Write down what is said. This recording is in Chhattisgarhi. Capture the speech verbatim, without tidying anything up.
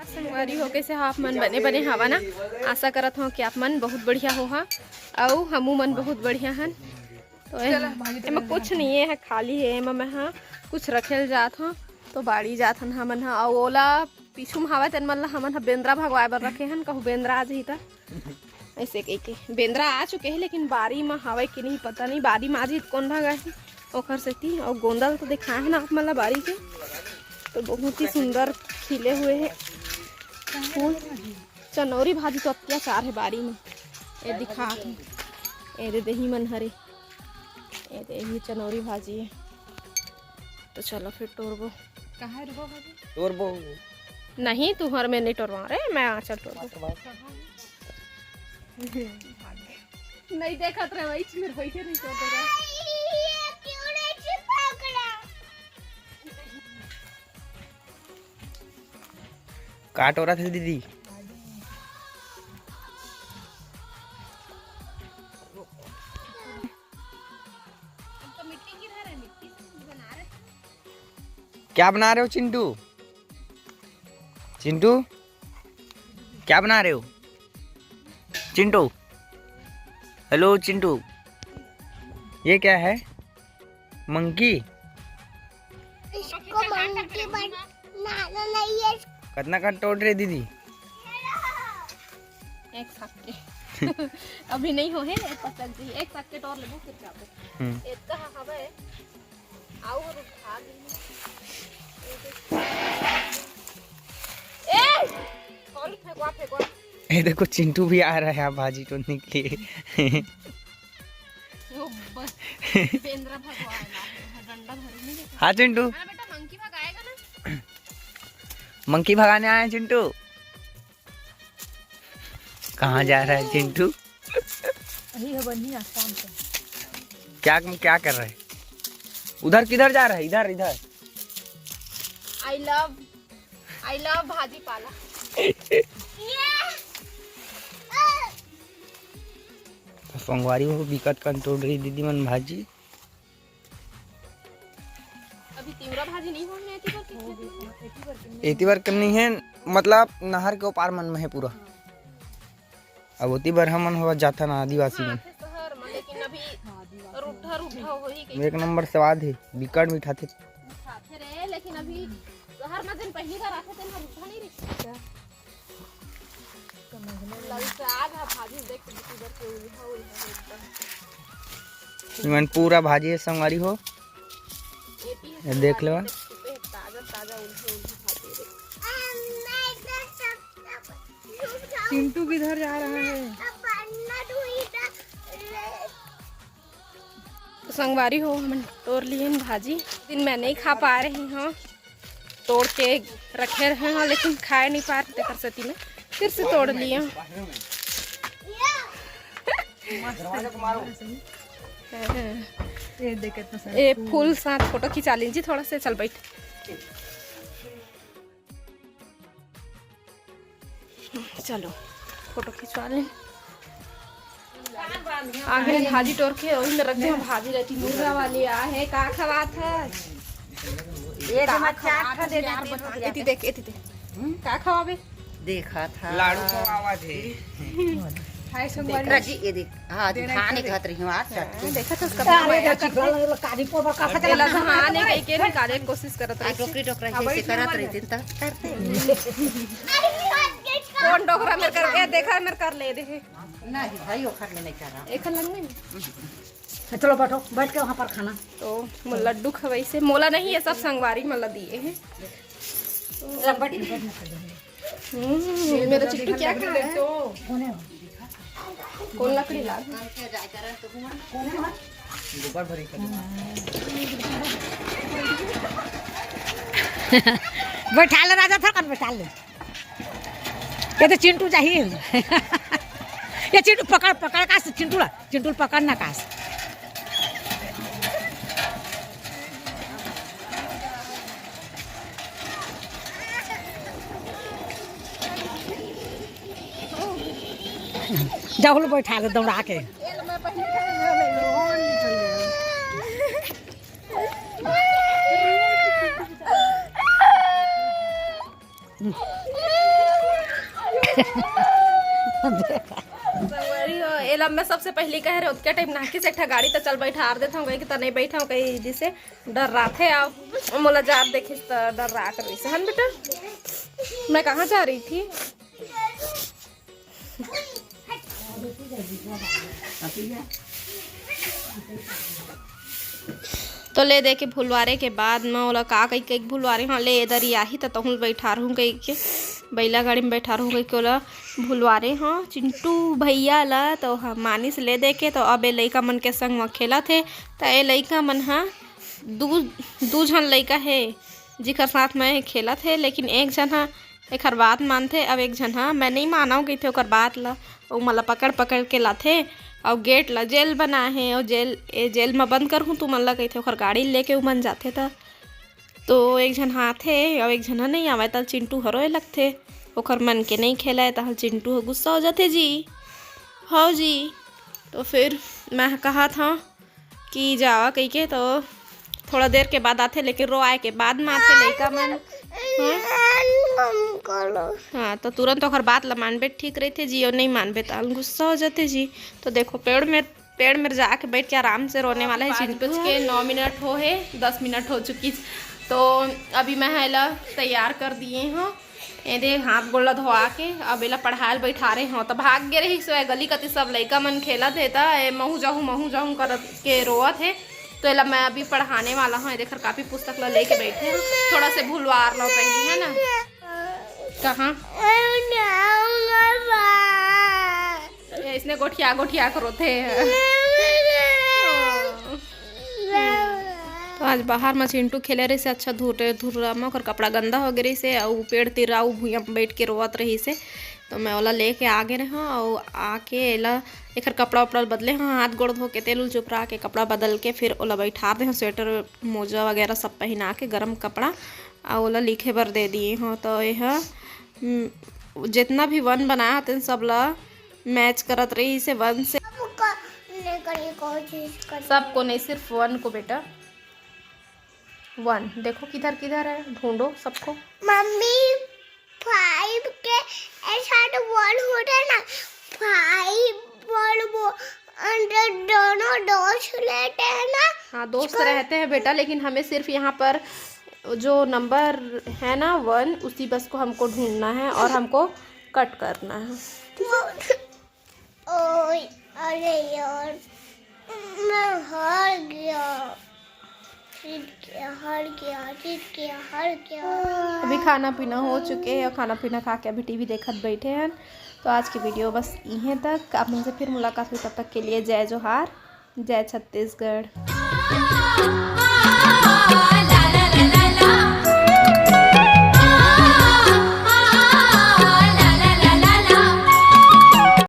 संगवारी हो, कैसे हो आप मन? बने बने हवा ना? आशा करत हो कि आप मन बहुत बढ़िया हो हा, अउ हमू मन बहुत बढ़िया हन। तो ए-, एमा कुछ नहीं है, खाली है। एमा मैं हा कुछ रखेल जात हो, तो बाड़ी जात हन हमन हा। अउ ओला पीछू में हवा, तेन मन ला हमन हा बेंदरा भगवाए बर रखे हन, कहूँ बेंदरा आ जही त। ऐसे कह के बेंदरा आ चुके हैं, लेकिन बारी में हवे कि नहीं पता नहीं। बारी में आज ही कौन भागा है ओखर सेती। और गोंदल तो दिखाए है ना आप मन ला बारी के, तो बहुत ही सुंदर खिले हुए हैं फूल। चनौरी भाजी तो अत्याचार है बारी में, ये दिखा के, ये दे देही मन हरे, ये दे ही चनौरी भाजी है। तो चलो फिर टोरबो। कहाँ है रुको भाभी? टोरबो। नहीं, तुहर में नहीं टोरवा रे, मैं आंचल टोरबो। नहीं देखत रहे, वही चीज में वही नहीं टोर देगा। का टोरत हे दीदी? क्या बना रहे हो चिंटू? चिंटू, क्या बना रहे हो? चिंटू, हेलो चिंटू, ये क्या है? मंकी? इसको मंकी बनाना नहीं है। कितना का टोर रहे दीदी? एक साथ के। अभी नहीं हो है, एक साथ के, एक साथ के टोर लेबो फिर जाबो। हम्म। इतना हवा है। आओ रुक, आ गई। ए! कौन फेंकवा, फेंकवा? ये देखो, चिंटू भी आ रहा है भाजी टोरने के लिए। यो बस, बेंदरा भगवान आ गया, डंडा धर नहीं देखा। हाँ चिंटू। हाँ बेटा, मंकी भगाएगा ना। मंकी भगाने आए हैं चिंटू। कहाँ जा रहा है चिंटू? यही है बनी आसाम से। क्या, क्या कर रहा है? उधर किधर जा रहा है? इधर, इधर। I love, I love भाजी पाला। तो संगवारी हो, बिकट कन टोर रही दीदी मन भाजी। अभी तिवरा भाजी नहीं होने एती बर के खेत में? एती बर के नहीं है, मतलब नहर के ओपार मन में है पूरा। अब ओती बर हमन हो जाथन आदिवासी मन। आथे शहर में, लेकिन अभी रुड्ढा रुड्ढा होही के। एक नंबर स्वाद है, बिकट मीठा थे। मीठा थे रे, लेकिन अभी शहर में दिन पहली बार आथे, तेन रुड्ढा नहीं रही। ललचात हा भाजी देख के बिटी बर के उल्हा उल्हा एकदम। इमन पूरा भाजी है संगवारी हो। ये देख लेवा। ताजा ताजा उल्हा उल्हा भाजी रे। चिंटू किधर जा रहा है? तो संगवारी हो, हमन टोर लिए हन भाजी, दिन मैं नहीं खा पा रही हूँ, तोड़ के रखे रहे हूँ, लेकिन खाए नहीं पा रहे, तेकर सेती मैं फिर से तोड़ लिए हूँ। ये देख, इतना सारा ए फूल। फूल साथ फोटो खिंचा लीजिए थोड़ा से, चल बैठ। चलो, फोटो खिंचवा ले। आगे भाजी टोर के ओही में रख दे। भाजी रहती मुर्गा वाली आ है, का खवात है? ये तो मैं चार ठा दे यार, देती हूँ। एती देख, एती देख। हम्म? का खवाबे? देखा था। लाडू खवावा थे। हाय संगवारी। रजी, ये देख। हाँ, देना खाने चाहिए। कहत रही हूँ आज चटके। देखा था उसका अरे, माया करते। काजी पोबर का फटे तेला लगा। हाँ, नहीं, कहीं के निकाले कोशिश करत रही। टोकरी टोकरा हाँ, से करत रही थी, तब करते। कौन डोकरा मेरे कर, ए, देखा मेरे कर ले दे। नहीं भाई, ओखर में नहीं कर रहा। एखन लग नहीं। चलो बैठो, बैठ के वहाँ पर खाना। तो मो लड्डू खवाई से मोला नहीं, ये सब संगवारी मन ला दिए हैं। सब बैठ के। हम्म, मेरा चिट्टू क्या खा रहा है? कौन लकड़ी ला? गोबर भरी कर। बैठा ले राजा, थोड़ा बैठा ले। ये तो चिंटू चाहिए। ये चिंटू पकड़, पकड़ का चिंटू ला, चिंटू पकड़ ना कास। जाहुल बैठा ले दौड़ा के। संगवारी हो, एला मैं सबसे पहली कहे रहे, ओतके टाइम नाहकिस एक ठा गाड़ी, त चल बैठार देथंव, कहि के त नइ बैठंव, कहि दिसे डर राथे। अउ मोला जात देखिस त डर रात रहिस, हन बेटा? मैं कहाँ जा रही थी? तो ले दे के भुलवारे के बाद म ओला का कहि के भुलवारे हंव, ले एदर ही आही त तहूं ल बैठारहूं कहि के, बइला गाड़ी म बैठारहूं कहि के ओला भुलवारे हंव चिंटू भैया ला। तो ह मानिस ले दे के, तो अब ए लइका मन के संग म खेलत हे। त ए लइका मन ह दू, दू झन लइका हे जिखर साथ म ए खेलत हे, लेकिन एक झन ह एखर बात मानथे, अउ एक झन ह मैं नइ मानव कहिथे ओकर बात ल। ओ मोला पकड़ पकड़ के लाथे अउ गेट ल जेल बनाए हे, अउ जेल, ए जेल म बंद करहूं तुमन ल कहिथे, ओकर गाड़ी लेके उमन जाथे त। तो एक झन ह आथे अउ एक झन ह नइ आवय, त चिंटू ह रोए लगथे। ओकर मन के नइ खेलय, तहां चिंटू ह गुस्सा हो जाथे जी। हव जी, तो फिर मैं कहत हंव कि जावा कहिके, तो थोड़ा देर के बाद आथे, लेकिन रोआए के बाद म आथे लइका मन। हाँ? हाँ, तो तुरंत ओकर बात ल मानबे ठीक रहिथे जी, अउ नइ मानबे त गुस्सा हो जाथे जी। तो देखो, पेड़ में, पेड़ में जाके बैठ के आराम से रोने वाला है पाँच चिंटू बज के ह। नौ मिनट हो हे, दस मिनट हो चुकी। तो अभी मैं एला तैयार कर दिए हंव। ए दे, हाथ गोड़ ला धोआ के अब एला पढ़ाए ल बैठारे हंव। त भाग गे रहिस हे गली कति, सब लइका मन खेलत हे, त ए महूं जाहूं, महूं जाहूं करत के रोवत हे। तो एला मैं अभी पढ़ाने वाला हंव। ए दे, एखर कापी पुस्तक ला लेके बैठे हंव। थोड़ा से भुलवार लव पहिली, है ना? कहाँ? ए, इसने गोठिया गोठिया के रोथे। तो आज बाहर म चिंटू खेले रहिस हे, अच्छा धुर्रे धुर्रा म ओकर कपड़ा गंदा हो गे रहिस हे, अउ पेड़ तीर अउ भुइयां म बैठ के रोवत रहिस हे। तो मैं ओला लेके आ गे रहेंव, अउ आके एला, एखर कपड़ा उपड़ा ल बदले हंव, हाथ गोड़ धो के, तेल उल चुपरा के, कपड़ा बदल के, फिर ओला बैठार दे हंव, स्वेटर मोजा वगैरह सब पहिना के, गरम कपड़ा, अउ ओला लिखे बर दे दिए हंव। तो एह, हम्म, जितना भी वन बनाए हंव, तेन सब ला मैच करत रहिस हे वन से। सबको नहीं, सिर्फ वन को बेटा। वन देखो किधर किधर है, ढूंढो सबको। मम्मी, फाइव के ऐसा तो वन होता है ना, फाइव वन वो अंदर दोनों दोस्त रहते हैं ना। हाँ, दोस्त रहते हैं बेटा, लेकिन हमें सिर्फ यहाँ पर जो नंबर है ना वन, उसी बस को हमको ढूंढना है और हमको कट करना है। ओए, अरे यार, मैं हार गया। जीत गया, हार गया, जीत गया, हार गया। अभी खाना पीना हो चुके हैं और खाना पीना खा के अभी टीवी देखत बैठे हैं। तो आज की वीडियो बस इहें तक। आप मन से फिर मुलाकात हुई, तब तक के लिए जय जोहार, जय छत्तीसगढ़।